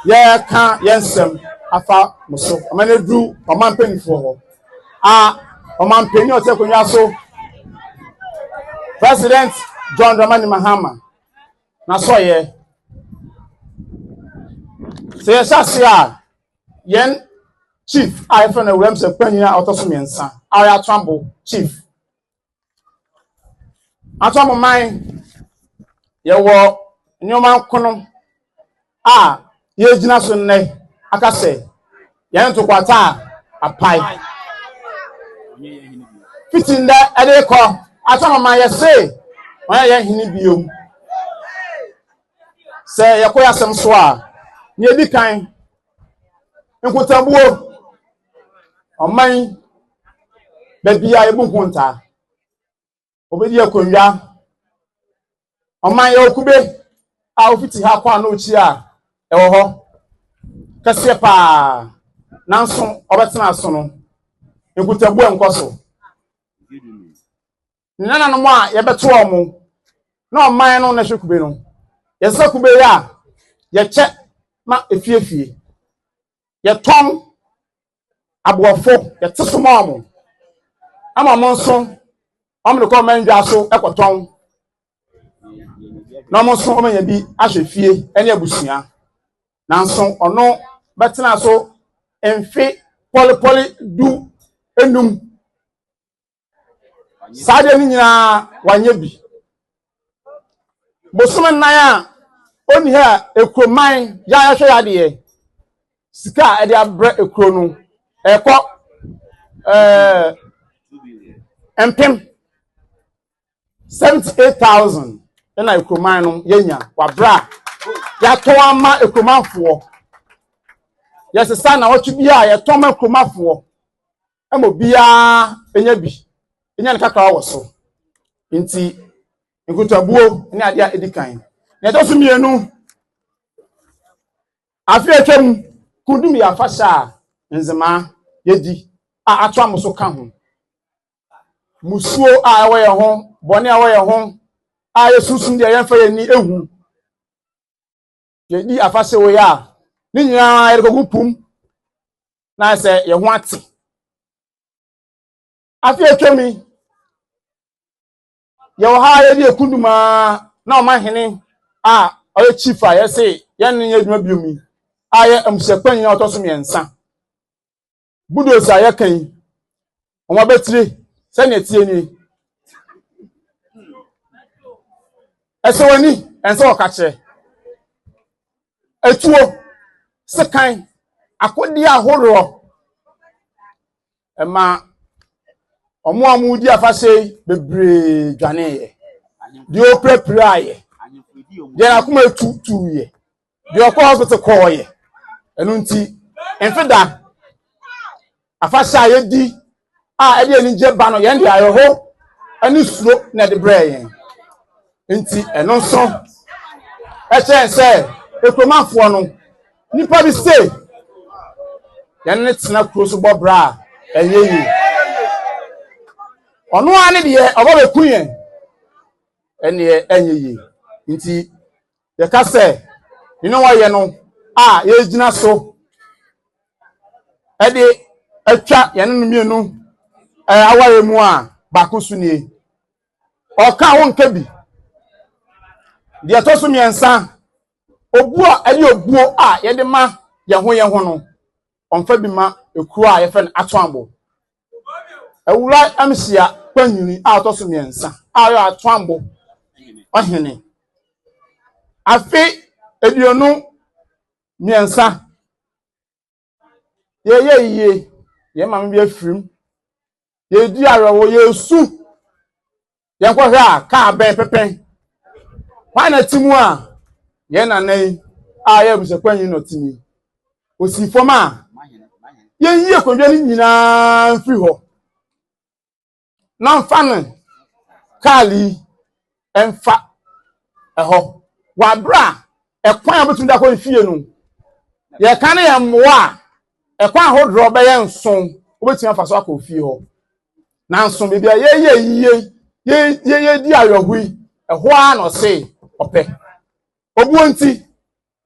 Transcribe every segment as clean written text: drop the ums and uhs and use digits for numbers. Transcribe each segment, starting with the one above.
yɛreka yɛn nsɛm afa mo so ɔma no aduru ɔman mpanimfoɔ hɔ a ɔmanpanin a ɔte akonnwa so, President John Dramani Mahama n'asɔyɛ. Sɛ yɛhyɛ ase a, yɛn chief a yɛfrɛ no Awuram sɛ panyin a ɔtɔ so mmiɛnsa a ɔyɛ Atoambo chief. Atoambo man, yɛwɔ nneɛma nkono a yɛgyina so nnɛ aka sɛ yɛn ntokwata a apae. Fiti nnɛ ɛde kɔ, Atoambo man, yɛse wɔn yɛ hene biom. Sɛ yɛkɔ yɛ asɛm so a, nea edi kan, nkotabuo, ɔman baabi a yɛbu nkontaa, obedi akonnwa. Ɔman, yɛ okube a ofiti ha kɔ ano akyi a ɛwɔ hɔ kɛseɛ paa, nanso ɔbɛtena so no, nkutabuo nkɔ so. Ne nananom a yɛbɛto wɔn na ɔman no na ɛhwɛ kube no, yɛsɛ kube yi a yɛkyɛ ma efiefie, yɛtɔn aboɔfo, yɛte so ma wɔn ama wɔn nso wɔn de kɔ ɔman dwa so kɔtɔn na wɔn nso wɔn anya bi ahwɛ fie ne abusua. Nanso ɔno bɛtena so mfe pɔlepɔle 15, saa deɛ no nyinaa wanyɛ bi. Bosome 4 a ɔnni ha a, ekuroman yɛ a yɛhwɛ yɛ adeɛ, sika a ɛde abrɛ ekuro no ɛkɔ mpem 78,000 ɛna ekuroman no yɛnya wabra a yɛatɔn ama ekuromanfoɔ. Yɛsesa na wɔtwe bi a yɛtɔn ma ekuromanfoɔ ma obiara nya bi nya ne kakra wɔ so. Nti nkutabuo ne adeɛ a ɛdi kan. Na ɛtɔ so mmienu, afe a atwam kundum yɛ afahyɛ a nzemaa yɛdi a ato amo so ka ho. Musuo a ɛwɔ yɛn ho, bɔne a ɛwɔ yɛn ho a yɛsunsum deɛ yɛmfa yɛn ani ehu. Yɛdi afahyɛ wei a, ne nyinaa yɛde kɔgu pum na ayɛ sɛ yɛn ho ate. Afe atwam yi, yɛwɔ ha yɛde ekundum aa na ɔma hene a ɔyɛ chief a yɛse yɛn ne yɛ adwuma biom yi a yɛ mmusuapanyin a ɔtɔ so mmiɛnsa. Budos a yɛka yi, wɔn abatire sɛnea ɛteɛ nie. Ɛsɛ w'ani, ɛnsɛ ɔka kyerɛ. Etuo, sekan, akodeɛ ahoroɔ ɛma wɔn a wɔredi afahyɛ yi bebree dwaneeɛ. Deɛ ɔpirapiraeɛ, deɛ n'akoma etu tuiɛ, deɛ ɔkɔ hospital kɔɔeɛ. Ɛno nti, mfe da afahyɛ a yɛdi a ɛde anigye ba no, yɛn de ayɛho ne suro na ɛde brɛɛ yɛn. Nti ɛno nso ɛkyerɛ sɛ ekuromanfoɔ no, nipa bi se yɛn ne tena kuro so bɔ bra a ɛnyɛ yie. Ɔno ara ne deɛ ɔba bɛku yɛn, ɛneɛ ɛnyɛ yie. Nti yɛka sɛ ne wɔyɛ no a yɛgyina so ɛde atwa yɛn no mmienu aware mu a baako so nie. Ɔka ho nka bi. Deɛ ɛtɔ so mmiɛnsa, obuo a ɛne obuo a yɛde ma yɛn ho yɛn ho no, ɔmfa bi ma ekuo a yɛfrɛ no Atoambo. Awura Amhyia Panyini a ɔtɔ so mmiɛnsa a ɔyɛ Atoambo ɔhene. Afe 23 yɛyɛ yie, yɛn maame bi afirim, yɛdi awerɛhoɔ, yɛsu, yɛnkɔhwɛ a kaa bɛn pɛpɛn hwan na ti mu a yɛn nana yi a yɛ abusuapanyin na ɔte mu yi, osi fam a yɛnyi akonnwa no nyinaa mfiri hɔ na mfa no kaal yi mfa ɛhɔ wɔ abere a ɛkwan a wobɛtumi de akɔ mfie no, yɛka no yɛ mmoa a ɛkwan ahodoɔ bɛyɛ nson wobɛtumi afa so akɔ fie hɔ. Nanso baabi a yɛyɛ yie, yɛdi awerɛho yi, ɛhɔ ara na ɔse ɔpɛ obuo nti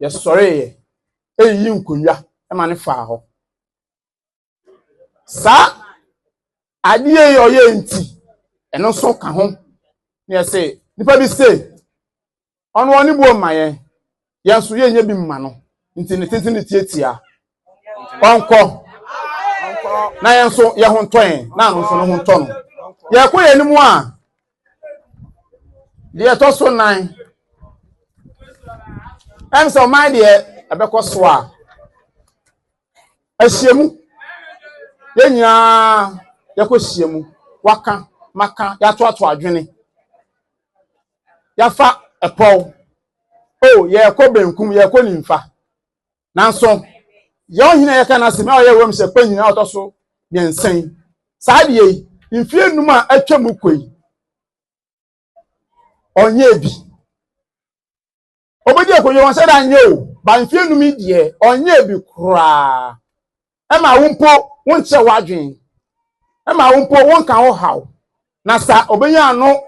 yɛsɔreeɛ. Eyiyi nkonnwa ma ne faa hɔ. Saa adeɛ yi ɔyɛ nti, ɛno nso ka ho. Ne yɛse nipa bi se ɔno ɔne buo mma yɛn, yɛn nso yɛnyɛ bi mma no, nti ne tenten ne tietia ɔnkɔ na yɛn nso yɛn ho ntɔ yɛn na ano nso ne ho ntɔ no. Yɛkɔ yɛn anim a, deɛ ɛtɔ so nan, ɛm sɛ ɔman deɛ ɛbɛkɔ so a, Ahyiamu. Yɛn nyinaa yɛkɔ hyiamu. Waka, maka, yɛatoatoa adwene. Yɛafa ɛpɔw. O, yɛrekɔ benkum, yɛrekɔ nimfa. Nanso, yɛn ɔhene a yɛka n'asɛm a ɔyɛ wuram hyɛ panyin a ɔtɔ so mmiɛnsa yi, saa adeɛ yi, mfeɛ nnum a atwa mu kɔ yi, ɔnyɛɛ bi. Obedi akonnwa wɔn sɛ da nyɛ o, ba mfeɛ num yi deɛ ɔnyɛɛ bi koraa. Ɛma wo mpo wonkyerɛ w'adwene. Ɛma wo mpo wonka wo haw. Na sa obenya ano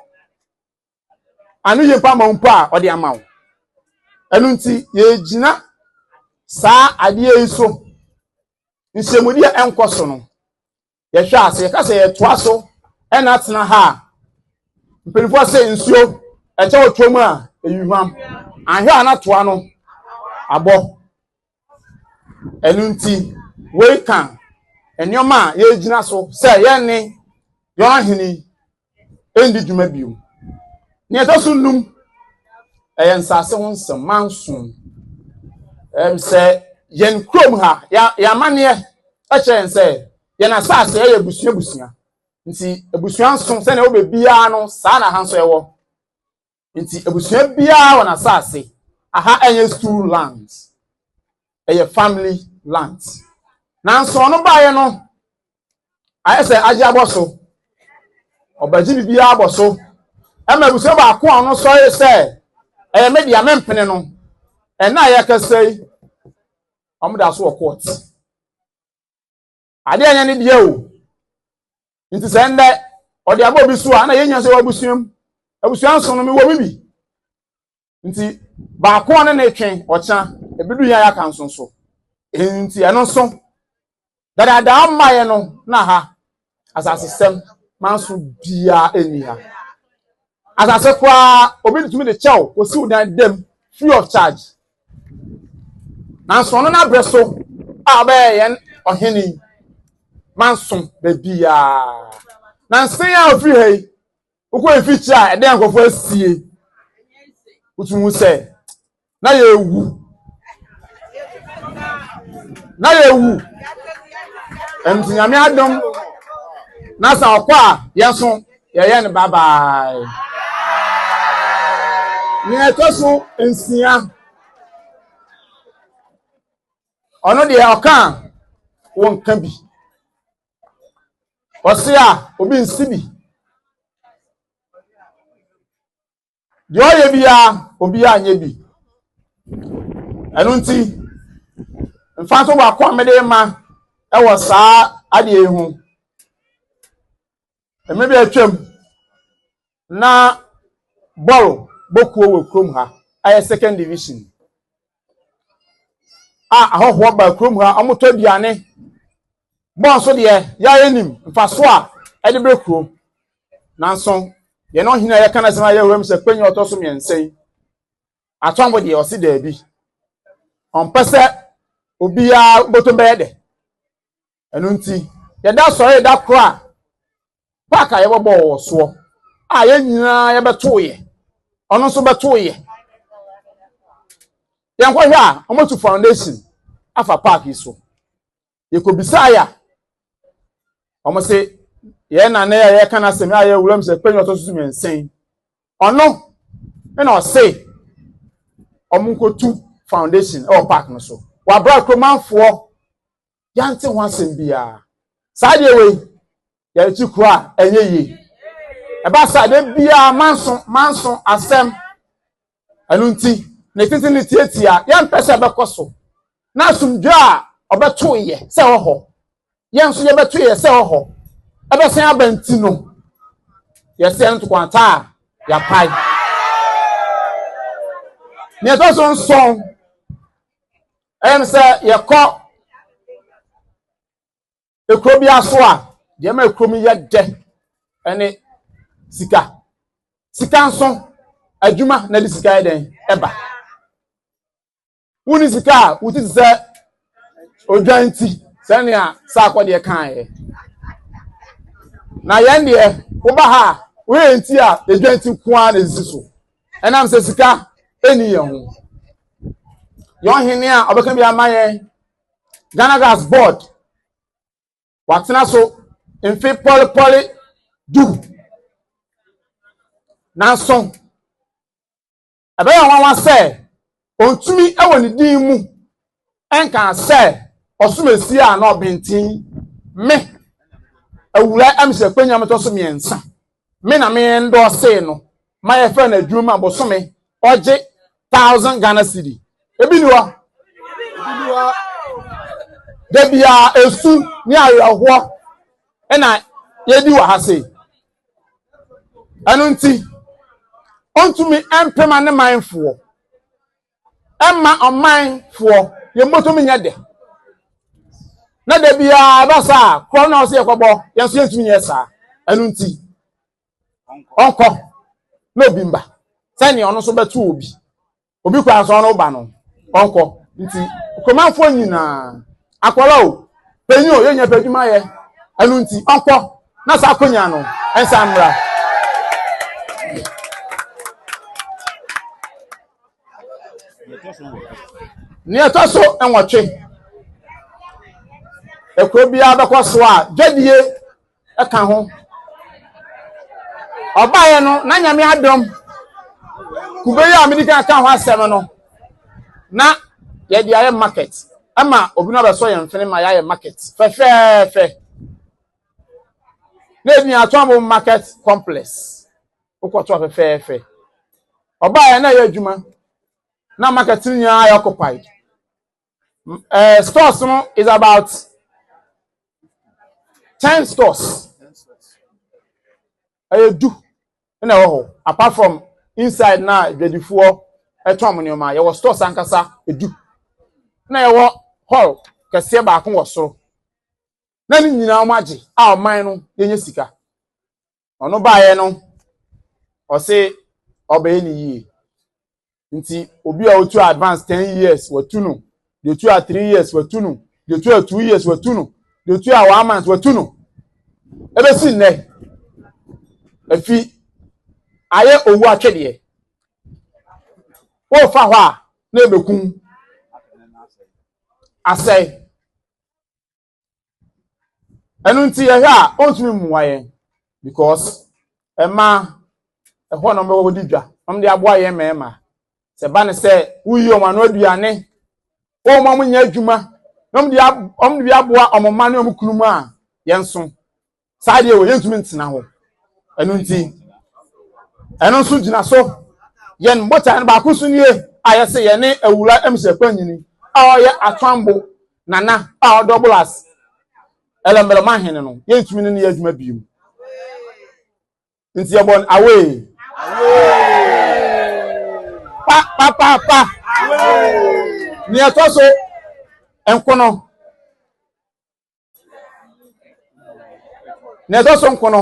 ano yie mpo ama wo mpo a ɔde ama wo. Ɛno nti yɛgyina saa adeɛ yi so nhyiamudi a ɛnkɔ so no. Yɛhwɛ a, sɛ yɛka sɛ yɛtoa so na atena ha a, mpanimfoɔ sɛ nsuo ɛkyɛ wɔ toa mu a ɛyi hwam. Anhwɛ a na toa no abɔ. Ɛno nti, wei ka nneɛma a yɛgyina so sɛ yɛne yɛn ahene yi ndi dwuma bio. Nea ɛtɔ so nnum, ɛyɛ nsase ho nsɛm, manso. Ɛm sɛ yɛn kurom ha, yɛn amanneɛ kyerɛ yɛn sɛ yɛn asase ɛyɛ abusua abusua. Nti abusua nso sɛnea ɛwɔ baabiara no, saa na ha nso ɛwɔ. Nti abusua biara wɔ n'asase. Aha ɛnyɛ stool land, ɛyɛ family land. Nanso ɔno baeɛ no, ayɛ sɛ agye abɔ so. Ɔbɛgye biribiara abɔ so. Ɛma abusua baako a ɔno sɔre sɛ ɛyɛ me dea mempene no. Ɛna a yɛkasa yi, wɔn da so wɔ court. Adeɛ anyɛ ne deɛ o. Nti sɛ ndɛ ɔde aba obi so a na yɛnya sɛ wɔ abusua mu. Abusua nso no mewɔ mu bi. Nti baako a ne ne twe ɔkyena ebi du yɛn ayaka nso nso. Nti ɛno nso dadaada mmaeɛ no na ha asasesɛm manso biara ɛnni ha. Asase koraa obi tumi de kyɛw kɔsi wo dan dam free of charge. Nanso ɔno n'abrɛ so a ɔbɛyɛ yɛn ɔhene yi manso baabiara. Nansa yi a ofiri ha yi, wokɔ mfikyiri a ɛdɛn nkurɔfoɔ asie, wotumi hu sɛ na yɛrewu. Na yɛrewu. Nti Nyame adom na sɛ ɔkɔ a yɛn nso yɛyɛ no bye bye. Nea ɛtɔ so nsia, ɔno deɛ ɔka a wɔnka bi. Ɔse a obi nsi bi. Deɛ ɔyɛ biara obiara nyɛ bi. Ɛno nti mfa nso baako a mede ma ɛwɔ saa adeɛ yi ho. Mmerɛ bi atwam na bɔɔl bɔ kuo wɔ kurom ha, ɛyɛ second division a ahɔhoɔ ba kurom ha, wɔtɔ aduane. Bɔɔl nso deɛ yɛayɛ nim mfaso a ɛde brɛ kuro. Nanso yɛn ɔhene a yɛka n'asɛm a yɛwura mu sɛ panyin a ɔtɔ so mmiɛnsa yi, atɔnbo deɛ ɔse daabi. Ɔmpɛ sɛ obiara bɔtɔm bɛyɛ dɛ. Ɛno nti, yɛda sɔre da koro a park a yɛbɛbɔ wɔ soɔ a yɛn nyinaa yɛbɛtoeɛ, ɔno nso bɛtoeɛ. Yɛnkɔhwɛ a, wɔatu foundation afa park yi so. Yɛkɔbisaeɛ a, wɔn se yɛn nana a yɛka n'asɛm a yɛwura mu sɛ panyin ɔtɔ so mmiɛnsa yi, ɔno na ɔse wɔn nkɔtu foundation wɔ park no so. Wɔabra kuromanfoɔ yɛante ho asɛm biara. Saa deɛ wei, yɛrekyi kuro a ɛnyɛ yie. Ɛba saa da biara manso manso asɛm. Ɛno nti, ne tete ne tietia yɛmpɛ sɛ ɛbɛkɔ so. Na asomdwoe a ɔbɛtoeɛ sɛ ɛwɔ hɔ, yɛn nso yɛbɛtoeɛ sɛ ɛwɔ hɔ, ɛbɛsan aba nti no, yɛsɛ yɛn ntokwanta a yɛapae. Nea ɛtɔ so nson, Ɛyɛ me sɛ yɛkɔ ekuro bi aso a, deɛ ɛma ekuro mu yɛ dɛ ɛne sika. Sika nso, adwuma na ɛde sika yɛ dɛn ɛba. Wonni sika a, wo ti te sɛ odwan ti sɛnea saakɔ deɛ kaeɛ. Na yɛn deɛ, woba ha a, woyɛ yɛn ti a, edwan ti nko ara na esisi so. Ɛnam sɛ sika ɛnni yɛn ho. Yɛn ɔhene a ɔbɛka bi ama yɛn, Ghana Gas Board, watena so mfe pɔlepɔle du. Nanso, Ɛbɛyɛ nwanwa sɛ ontumi wɔ ne din mu nkaa sɛ ɔsomasie a na ɔbenten me awura ɛmsɛ kwanya metɔ so mmiɛnsa me na me ndɔɔsee no ma yɛfrɛ no adwuma mu abosome ɔgye thousand Ghana cedi ebi ni hɔ da biara esu ne awerɛhoɔ ɛna yɛdi wɔ ha sei. Ɛno nti, ɔntumi mpema ne manfoɔ, ɛmma ɔmanfoɔ yɛn bɔtɔm nyɛ dɛ. Na da biara ɛba saa a, korɔ na ɔsɛ yɛkɔbɔ, yɛn nso yɛntumi nyɛ saa. Ɛno nti, ɔnkɔ na obi mba sɛnea ɔno nso bɛto obi. Obi kura nso ɔno ba no ɔnkɔ nti kuromanfoɔ nyinaa akwadaa o panyin o yɛnyɛ pɛ adwuma yɛ ɛno nti ɔnkɔ na saa akonya no ɛnsa mmra. Nea ɛtɔ so nwɔtwe, ekuro biara bɛkɔ so a dwadie ka ho. Ɔbaeɛ no, na Nyame adom, kube yi a mede kan ka ho asɛm no, na yɛde ayɛ market. Ɛma obi no abɛsɔ yɛn mfene ma yɛayɛ market fɛfɛɛfɛ. Na ebi atɔn market complex. Wokɔtɔ fɛfɛɛfɛ. Ɔbaeɛ na ɛyɛ adwuma. Na market no nyinaa yɛ occupied. Stores no is about 10 stores. Ɛyɛ du na ɛwɔ hɔ. Apart from inside na dwadifoɔ ɛtɔn mo nneɛma, yɛwɔ stores ankasa edu. Na yɛwɔ hall kɛseɛ baako wɔ soro. Na ne nyinaa wɔn agye a ɔman no yɛnyɛ sika. Ɔno baeɛ no, ɔse ɔbɛyɛ ne yie. Nti obi a otua advance 10 years watu no, deɛ otua 3 years watu no, deɛ otua 2 years watu no, deɛ otua one month watu no. Ebesi nnɛ, efi ayɛ owu atwedeɛ. Wɔrefa hɔ a na ebekum asɛe. Ɛno nti yɛhwɛ a ɔntumi mmoa yɛn because mmaa ɛhɔ na wɔbɛkɔ di dwa, wɔn de aboa yɛn mmarima. Sɛ ba ne sɛ woyi wɔn ano aduane, wɔn a wɔnyɛ adwuma na wɔn de aboa wɔn mma ne wɔn kunu mu a, yɛn nso saa deɛ wɔ yɛntumi ntena hɔ. Ɛno nti ɛno nso gyina so yɛn botae no baako nso nie a yɛsɛ yɛne awura msɛ kwanyini a ɔyɛ atwambo nana a ɔdɔbol as ɛlɛmbɛlɛma hene no, yɛntumi ne no yɛ adwuma bio. Nti yɛbɔ no away pa pa pa pa. Nea ɛtɔ so nkono, nea ɛtɔ so nkono,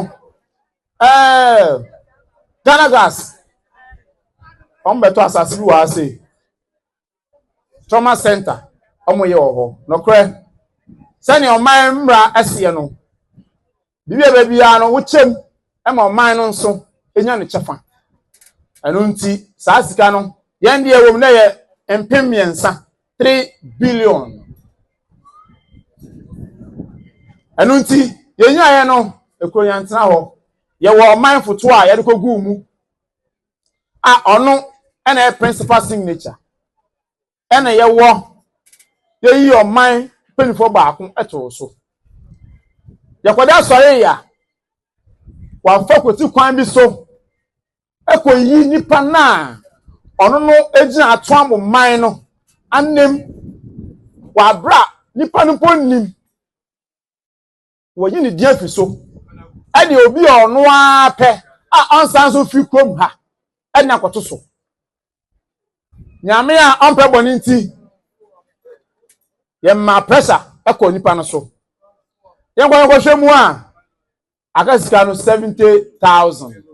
Ghana Gas wɔn bɛtɔ asase bi wɔ ha sei, trauma center wɔn yɛ wɔ hɔ. Nɔkorɛ, sɛnea ɔman mmara ɛseɛ no, biribi a baabiara no wokyɛm ma ɔman no nso nya ne kyɛfa. Ɛno nti saa sika no yɛn deɛ wɔ mu na yɛ 300,000, 3 billion. Ɛno nti yɛnyaeɛ no ekuro yɛntena hɔ, yɛwɔ ɔman foto a yɛde kɔ guu mu a ɔno ɛna yɛ principal signature, ɛna yɛwɔ yɛyi ɔman mpanyinfoɔ baako ɛto so. Yɛkɔda asɔre ya wafa kɔti kwan bi so ɛkɔyi nipa naa ɔno no gyina ato amo man no anim wɔ abira nipa no mpo nim wɔyi ne din afi so ɛde obi a ɔno ara pɛ a ɔnsan so firi kurom ha ɛde akɔto so. Nyame a ɔmpɛ bɔne nti. Yɛmaa pressure ɛkɔ nipa no so. Yɛnkɔ yɛnkɔhwɛ mu a, aka sika no 70,000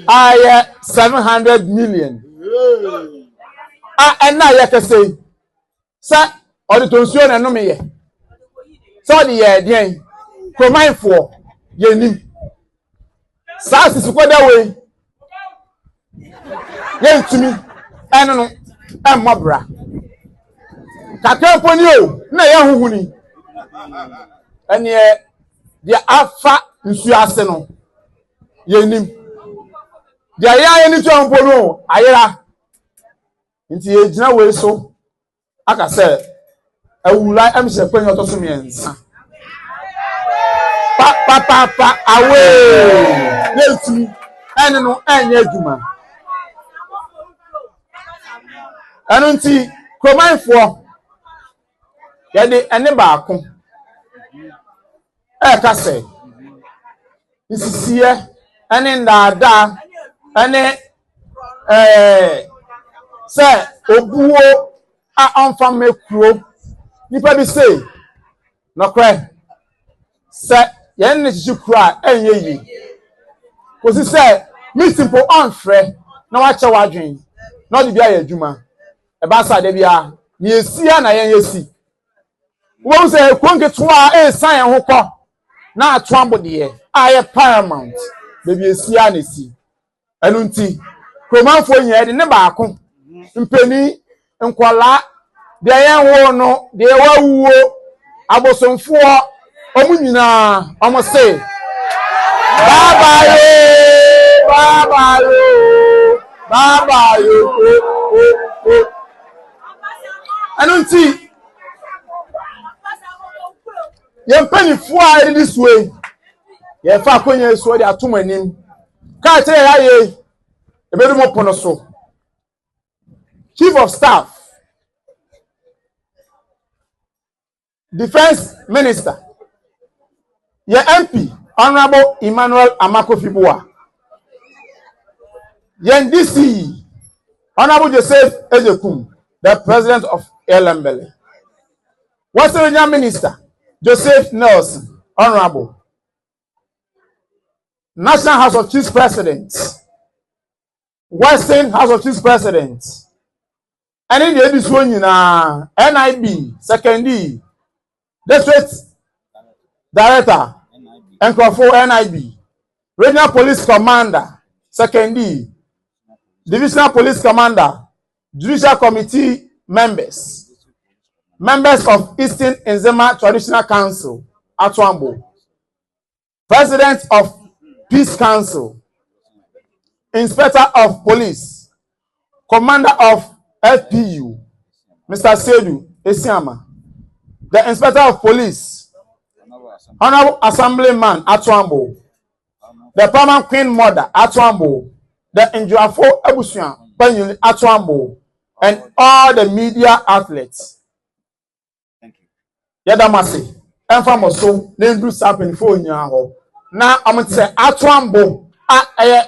a ɛyɛ 700 million a ɛna yɛ kɛse yi sɛ ɔde tɔ nsuo na ɛnome yɛ sɛ ɔde yɛ ɛdeɛn kuromanfoɔ yɛnim saa sisikɔda wei yɛntumi ɛno no ɛmmɔ bra kakra mpo ni o na ɛyɛ huhu ni ɛneɛ deɛ afa nsuo ase no yɛnim deɛ yɛn ayɛ ne tua mpo no ayera nti yɛgyina wei so aka sɛ awura ɛmhyɛ kwan ɔtɔ so mmiɛnsa papapapa awee yɛntumi ɛne no ɛnyɛ adwuma ɛno nti kuromanfoɔ yɛde ɛne baako ɛreka sɛ nsisiɛ ɛne nnaadaa ɛne ɛɛ sɛ obuo a ɔmfa mmɛ kuro nipa bi sei nɔkorɛ sɛ yɛn ne kyekye kuro a ɛnyɛ yie kòsi sɛ misi mpo ɔnfrɛ na wakyɛ w'adwen na ɔde bi ayɛ adwuma ɛba saa da biara nea esi a na yɛn yɛ si wobɛhu sɛ kuro nketewa a ɛresan yɛn ho kɔ na ato abodeɛ a ɛyɛ paramount baabi esi a na esi ɛno nti kuromanfoɔ nyinaa de ne baako mpanin nkɔlaa deɛ yɛn wo no deɛ wawuo abosomfoɔ wɔn nyinaa wɔn se bye bye yoo bye bye yoo bye bye yoo o o o ɛno nti yɛn mpanimfoɔ a yɛdidi soɔ yi yɛfa akonnwa yi soɔ de ato mo anim kaa kyerɛ yɛ ayɛ yi ebedu mo pono so chief of staff defence minister yɛ mp honourable emmanuel amakofi boa yɛn dc honourable joseph ejekum the president of Ellembelle western regional minister joseph nelson honourable national house of chiefs president western house of chiefs president ɛne deɛ edi soɔ nyinaa nib sekondi district director nkurɔfo nib regional police commander sekondi divisional police commander judicial committee members members of eastern nzema traditional council atuambo president of peace council inspector of police commander of fpu mr sedu esiama the inspector of police honourable assemblyman atuambo the paramount queen mother atuambo the njuafo abusua panyin atuambo and all the media outlets yɛda mo ase ɛmfa mo so na nduru saa mpanyinfoɔ nyinaa hɔ na wɔn te sɛ atuambo a ɛyɛ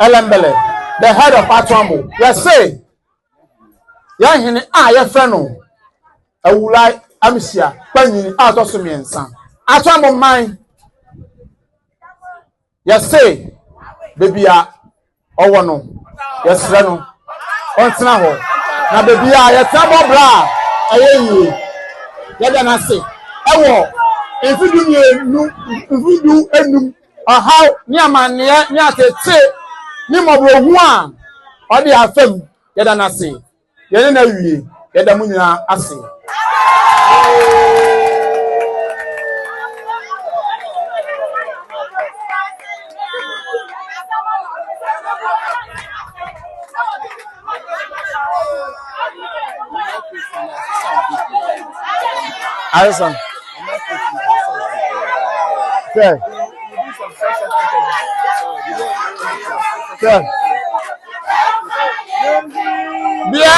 Ellembelle the head of atuambo yɛse yɛn hene a yɛfrɛ no awulai amisia panyin a ɔtɔ so mmiɛnsa atuambo man yɛse beebi a ɔwɔ no yɛsrɛ no ɔntena hɔ na beebi a yɛtena bɔ bra a ɛyɛ yie yɛda n'ase ɛwɔ mfe 12 mfe 15 ɔhaw ne amanneɛ ne atete ne mmɔborɔhu a ɔde afam yɛda n'ase yɛne na wie yɛda mu nyinaa ase. Alison. Sir. Sir. Bia.